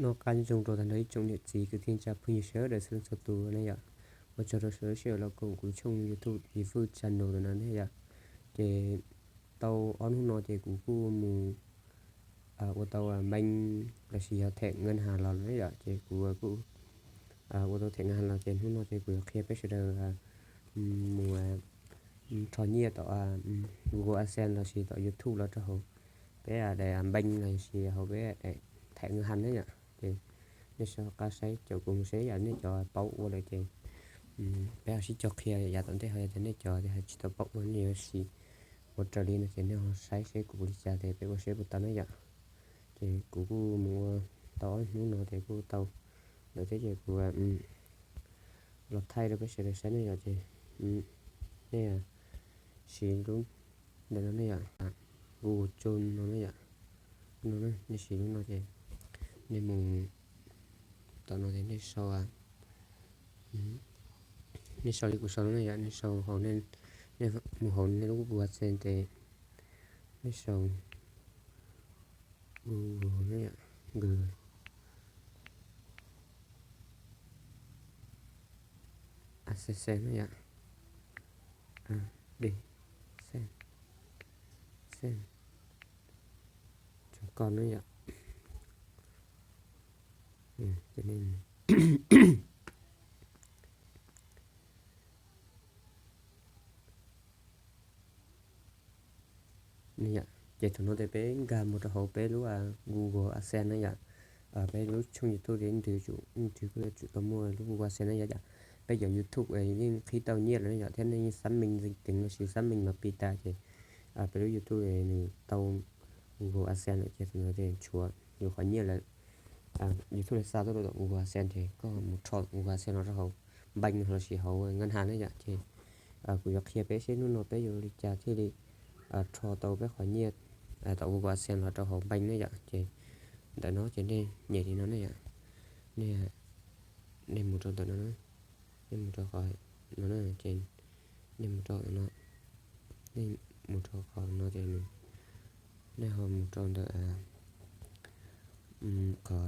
Noj qab nyob zoo rau tag nrho ib tsoom niam txiv kwv tij neej tsa phooj ywg sawv daws txhua leej txhua tus na yom. Ua tsaug rau sawv daws los koom kuv tshooj YouTube Yiv Fwj channel ntawm no ne yom. Ces tau ob hnub no ces kuv kuj mus ua tau npeej los sis yog them ngân hàng los ne yom, ces kuv kuj ua tau them ngân hàng los ces hnub no ces kuv yuav qhia peb sawv daws mus rho nyiaj tom Google AdSense los sis tom YouTube los rau hauv peb daim npeej los sis hauv peb daim thẻ ngân hàng ne yom. Ces nej sawv daws qab saib caum kuv mus saib yom, nej cov paub ua lawm ces peb ho sib cog qhia yav tom ntej, ho yog tias nej cov tsis tau paub ua nej yuav sim ua raws li no ces nej ho saib seb kuv ua li cas ces peb ua seb puas tau ne yom. Ces kuv kuj mus ua tau ob hnub no ces kuj tau lawm thiab ces kuv los thaij rau peb sawv daws saib ne yom. Ces nej siv lub ntawm no ne yom, Google Chrome no ne yom. No nej siv lub no ces nej mus tom no ces nej sau, nej sau li kuv sau no ne yom, nej sau hauv, nej mus hauv nej lub Google AdSense ces nej sau Google ne yom, Google AdSense ne yom, AdSense chấm com ne yom. Ces thaum no ces peb nkag mus rau hauv peb lub Google AdSense na yom. Peb lub tshooj YouTube ces ntws, ntws kuj yuav tsum tau muaj lub Google AdSense na yom. Peb cov YouTube yeej qhib tau nyiaj lawm na yom, thiab nej yeej xác minh danh tính los sis xác minh mã pi tas ces peb lub YouTube nws tau Google AdSense lawm ces thaum no ces tshuav yus qhov nyiaj lawm. YouTube lawv xa tuaj rau tom Google AdSense ces koj mus rho Google AdSense no rau hauv npeej los sis hauv ngân hàng na yom. Ces kuv yuav qhia peb seb hnub no peb yuav ua li cas thiaj li rho tau peb qhov nyiaj tom Google AdSense los rau hauv npeej na yom. Ces ntawm no ces nej nyem li no na yom, nej mus rau ntawm no, nej mus rau qhov no na, ces nej mus rau no, nej mus rau qhov no ces nej ho mus rau ntawm qhov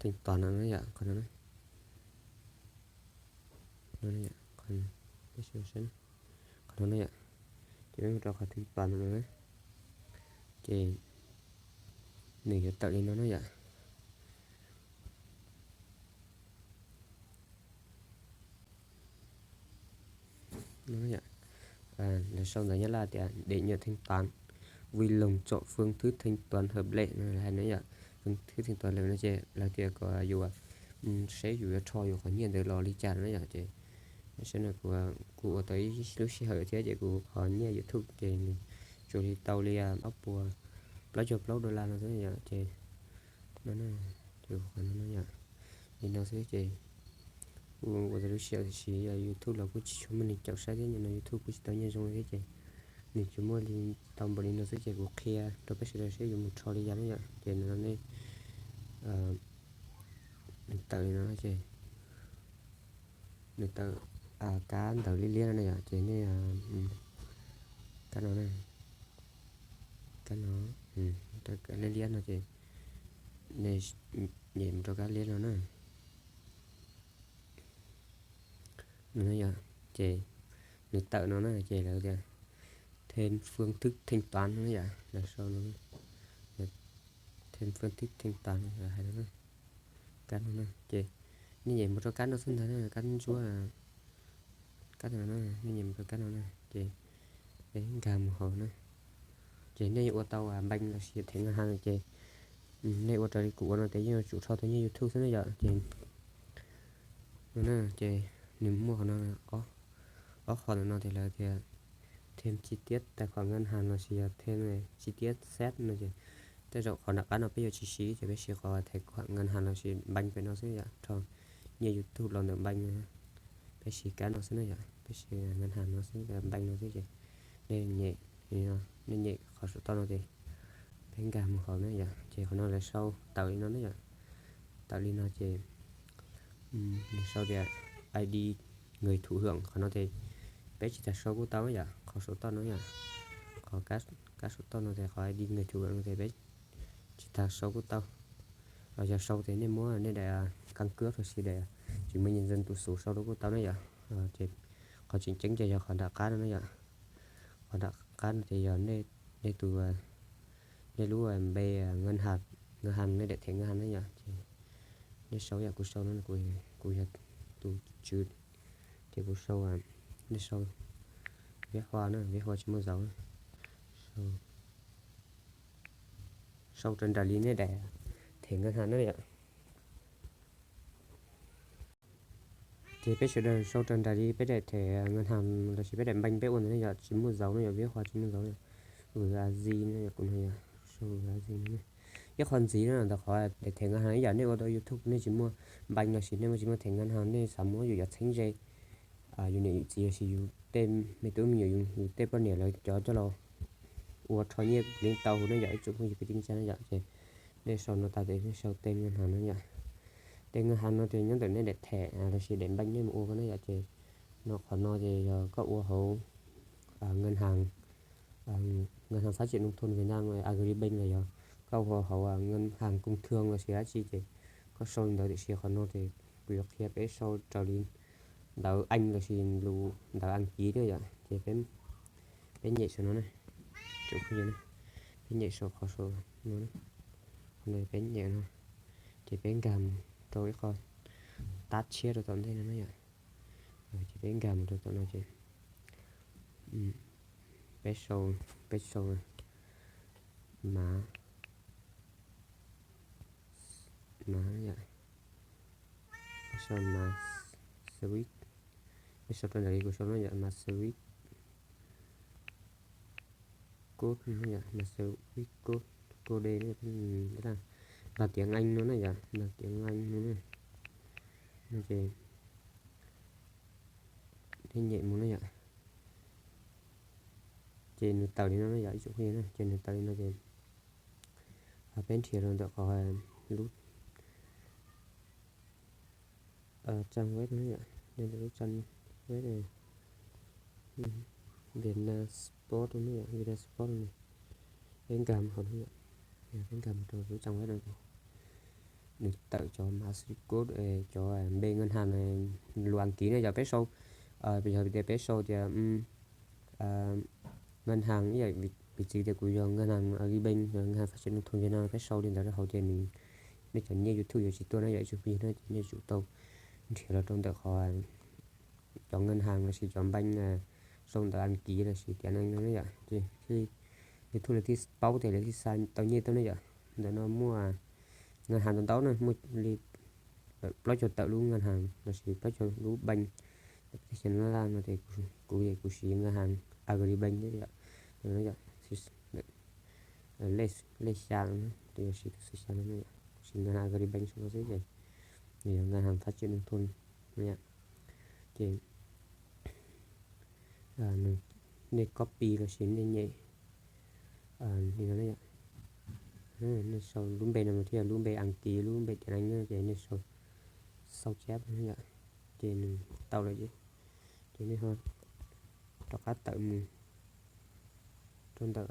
thanh toán no na yom, qhov no na, qhov no na yom, ces peb mus rau qhov thanh toán no na, ces nws yuav tawm li no na yom. Lawv sau ntawv Nyab Laj tias để nhận thanh toán, vui lòng chọn phương thức thanh toán hợp lệ no hais na yom. Phương thức thanh toán hợp lệ no ces lawv tias kom yus seb yus yuav rho yus qhov nyiaj ntawd los li cas na yom. Ces saib no kuv, kuv ua tau ib lub sij hawm thiab ces kuv qhov nyiaj YouTube ces nws tsuas li tau li ob puas plaub caug plaub dollar no xwb yom. Ces no, ces qhov no yom, li no xwb ces kuv ua tau lub sij hawm tiam sis yog YouTube los kuj tsis tshua muaj neeg caum saib thiab, nim no YouTube kuj tsis tau nyiaj zoo thiab ces nws tsuas muaj li tau npaum li no xwb ces kuv qhia rau peb sawv daws seb yuav mus rho li cas na yom. Ces no nej, nws tawm li no ces nws tawm kab ntawv liab liab no na yom, ces nej, kab no na, kab no, liab liab no ces nej nyem mus rau kab liab no na. No yom, ces nws tawm no na ces lawv tias thêm phương thức thanh toán no yom, lawv sau no, thêm phương thức thanh toán no hais no na. Kab no na ces nej nyem mus rau kab no xwb ntag na, kab ntsuab, kab no na, nej nyem mus rau kab no na ces peb nkag mus hauv na. Ces nej ua tau npeej los sis thẻ ngân hàng ces nej ua raws li kuv ua no ces yeej yuav tsum rho tau nyiaj YouTube xwb na yom. Ces no na ces nws muaj qhov no, ob qhov ntawm no ces lawv tias thêm chi tiết tài khoản ngân hàng los sis yog thêm chi tiết send no ces tej zaum qhov nram qab no peb yuav tsis siv ces peb siv qhov tài khoản ngân hàng los sis npeej pem no xwb yom, rho nyiaj YouTube los ntawm npeej. Peb siv kab no xwb na yom, peb siv ngân hàng no xwb, npeej no xwb ces nej nyem, nej nyem qhov saum toj no ces peb nkag mus hauv na yom. Ces qhov no lawv sau tawm li no na yom, tawm li no ces nws sau tias ID người thụ hưởng, qhov no ces peb tsis tas sau kuj tau yom, qhov saum toj no yom, qhov kab saum toj no ces qhov ID người thụ hưởng no ces peb Tsis tas sau kuj tau, los yog sau ces nej muab nej daim căn cước los sis daim chứng minh nhân dân tus số sau rau kuj tau na yom. Ces qhov tseem ceeb ces yog qhov nram qab no na yom. Qhov nram qab no ces yog nej tus, nej lub npe ngân hàng, ngân hàng, nej daim thẻ ngân hàng na yom. Ces nej sau yam kuv sau no, kuv yog tus tswv, ces kuv sau, nej sau viết hoa na, viết hoa tsis muaj dấu na. Sau raws nraim li nej daim thẻ ngân hàng na yom. Ces peb sawv daws sau raws nraim li peb daim thẻ ngân hàng los sis peb daim bank peb ua ntawd na yom, tsis muaj dấu na yom, viết hoa tsis muaj dấu na. Gửi a di na yom, kuv no yog sau gửi a di no. Ib qho ntxiv na ntawm qhov daim thẻ ngân hàng ib yam nej ua rau YouTube, nej tsis muaj bank los sis nej tsis muaj thẻ ngân hàng, nej xav muab yus cov txheeb ze, yus niam yus txiv los sis yus tej me tub me nyuam, yus tej poj niam lawv cov coj los ua rho nyiaj leej tau huv na yom, ib tsoom phooj ywg kwv tij neej tsa na yom. Ces nej sau no tas ces nej sau tên ngân hàng no yom. Tên ngân hàng no ces nyob ntawm nej daim thẻ los sis daim bank nej mus ua ko na yom. Ces no qhov no ces yog koj ua hauv ngân hàng, ngân hàng phát triển nông thôn Việt Nam, Agribank los yog koj ua hauv ngân hàng công thương los sis dab tsi ces koj sau li ntawd. Tiam sis qhov no ces kuv yuav qhia peb sau raws li ntawv Anh los sis lus ntawv Askiv na yom. Ces peb nyem saum no na, tsoom phooj ywg na, peb nyem saum qhov saum no, qhov no peb nyem no, ces peb nkag mus rau ib qho tab tshiab rau tom ntej no na yom. Ces peb nkag mus rau tom no ces peb sau, peb sau mav, mav yom, peb sau mav switch, peb sau rau ntawm li kuv sau no yom, mav switch code no yom, mav switch code, code no, bằng tiếng Anh no na yom, bằng tiếng Anh no na. No ces peb nyem mus na yom. Ces nws tawm li no na yom, ib tsoom phooj ywg na, ces nws tawm li no ces peb nrhiav rau ntawm qhov lub trang web no yom, nyob ntawm lub trang web Vietnam Sport no yom, Vietnam Sport no. Peb nkag mus hauv no yom, peb nkag mus rau lub trang web no ces nws tawm cov mã switch code, cov npe ngân hàng, lus Askiv na yom, peb sau, yog tias peb sau tias ngân hàng, ib yam piv txwv tias kuv yog ngân hàng Agribank, yog ngân hàng phát triển nông thôn Việt Nam, peb sau li ntawd rau hauv ces nws, nej cov nyiaj YouTube yuav tsis tuaj na yom, ib tsoom phooj ywg na, ces nej tsum tau nrhiav los rau ntawm qhov cov ngân hàng los sis cov bank sau ntawv Askiv los sis tiếng Anh no na yom, ces thiaj li YouTube lawv thiaj paub tias lawv thiaj xa tau nyiaj tuaj na yom. Ntawm no muaj ngân hàng ntau ntau na, muaj li plaub caug tawm lub ngân hàng los sis plaub caug lub bank. Teb chaws Nyab Laj no ces kuv, kuv siv ngân hàng Agribank thiab yom. Lej xya no, tus yog siv tus xya no, kuv siv ngân hàng Agribank saum no xwb ces nws yog ngân hàng phát triển nông thôn no yom. Ces nej copy los sis nej nyem li no na yom. Nej sau lub npe no mas thiaj yog lub npe Askiv, lub npe tiếng Anh na, ces nej sau sao chép no yom. Ces nws tau lawm ces, ces nej ho rov qab tawm mus rau ntawm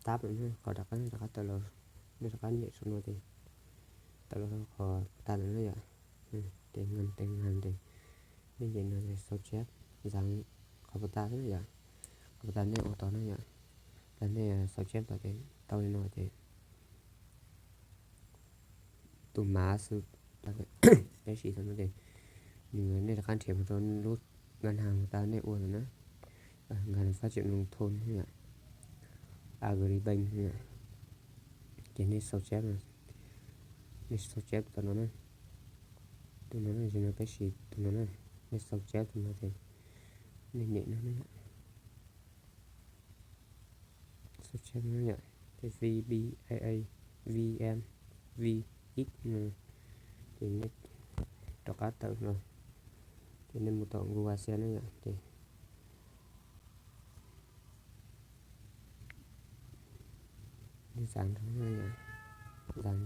tab lawm na, qhov rov qab, rov qab tawm los, nej rov qab nyem saum no ces tawm los qhov tas lawm na yom. Ces ngân, ces ngân hàng ces nej nyem no ces sao chép, dán qhov pas tas xwb na yom. Qhov pas tas nej ua tod na yom, tas nej sao chép tod ces tau li no ces tus mã xwb, peb siv tau no ces nws, nej rov qab nrhiav mus rau lub ngân hàng tas nej ua ntawd na, ngân hàng phát triển nông thôn yom, Agribank yom. Ces nej sao chép, nej sao chép tus no na, tus no na, tam sim no peb siv tus no na, nej sao chép tus no ces nej nyem no na yom. Sao chép no yom, ces V B A A V M V X no, ces nej rov qab tawm los, ces nej mus tom Google Ads na yom, ces nej dán rau no yom, dán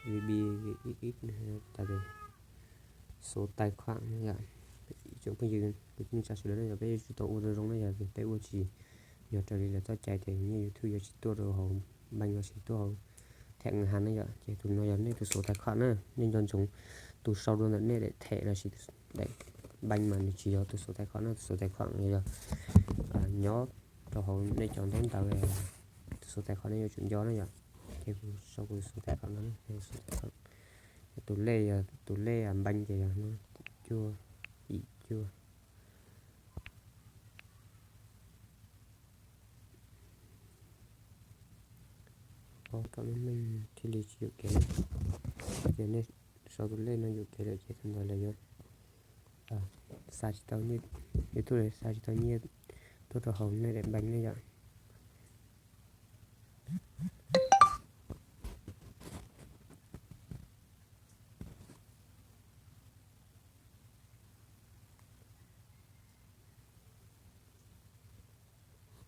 V B X X tas ces số tài khoản no yom. Ib tsoom phooj ywg kwv tij neej tsa sawv daws na yom, peb yuav tsum tau ua zoo zoo na yom, peb ua tsis yog raws li lawv txoj cai ces nyiaj YouTube yuav tsis tuaj rau hauv npeej lossis tuaj hauv thẻ ngân hàng na yom. Ces tus no yog nej tus số tài khoản na, nej nco ntsoov tus sau dua ntawm nej daim thẻ lossis daim npeej mas nws tsis yog tus số tài khoản na, tus số tài khoản yog nyob rau hauv nej cov ntaub ntawv, tus số tài khoản nej yuav tsum nco na yom. Ces kuv sau kuv tus số tài khoản no, tus lej yog tus lej npeej ces yog cuaj, ib cuaj. Paub kom meej meej thiaj li tsis yuam kev. Yog nej sau tus lej no yuam kev lawm ces thaum ntawd lawv yuav xa tsis tau, YouTube lawv xa tsis tau nyiaj tuaj rau hauv nej daim npeej ne yom.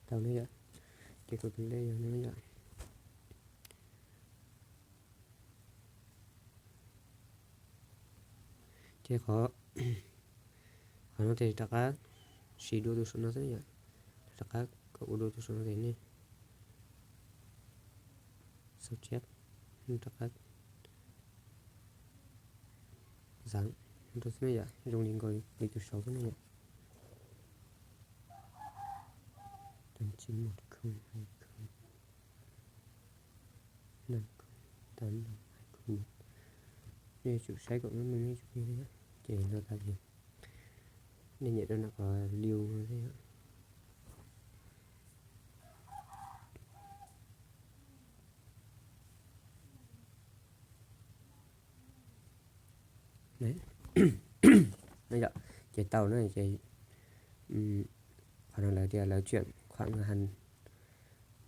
Tau ne yom. Ces kuv tus lej yog no yom. Ces qhov, qhov no ces rov qab siv dua tus saum no xwb yom. Rov qab kom ua dua tus saum no ces nej sau tshiab, rov qab zav rau xwb ne yom, zoo li nkaus li tus saud xwb ne yom. Tám chín một không hai không năm không tám năm hai không một. Nej yuav tsum saib kom meej meej nej tsum, ces no tas ces nej nyem rau nram qhov liu no xwb yom. Yom, ces tau na, ces qhov no lawv tias lawv chuyển khoản ngân hàng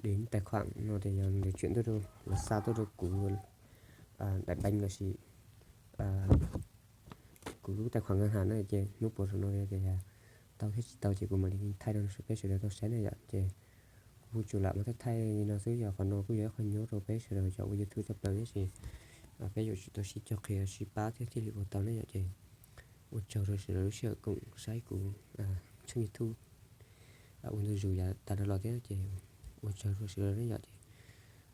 đến tài khoản no ces yog lawv chuyển tuaj rau, lawv xa tuaj rau kuv daim npeej lossis kuv lub tài khoản ngân hàng na. Ces hnub puas saum no tias tau thiab tsis tau ces kuv mam li thaij rau peb sawv daws tau saib na yom. Ces kuv kuj tsuas lam muab thaij thaij li no xwb, yog qhov no kuj yog ib qho nyuaj rau peb sawv daws cov ua YouTube tshaj plaws, tab sis peb yuav tsum tau sib cog qhia sib pab thiab thiaj li ua tau ne yom. Ces ua tsaug rau sawv daws lub sij hawm koom saib kuv tshooj YouTube ua ntu zus yav tas no los thiab ces ua tsaug rau sawv daws ne yom.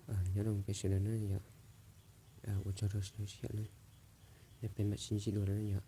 Ces nyob zoo peb sawv daws na yom. Ua tsaug rau sawv daws sij hawm na. Peb mam sib ntsib dua na yom.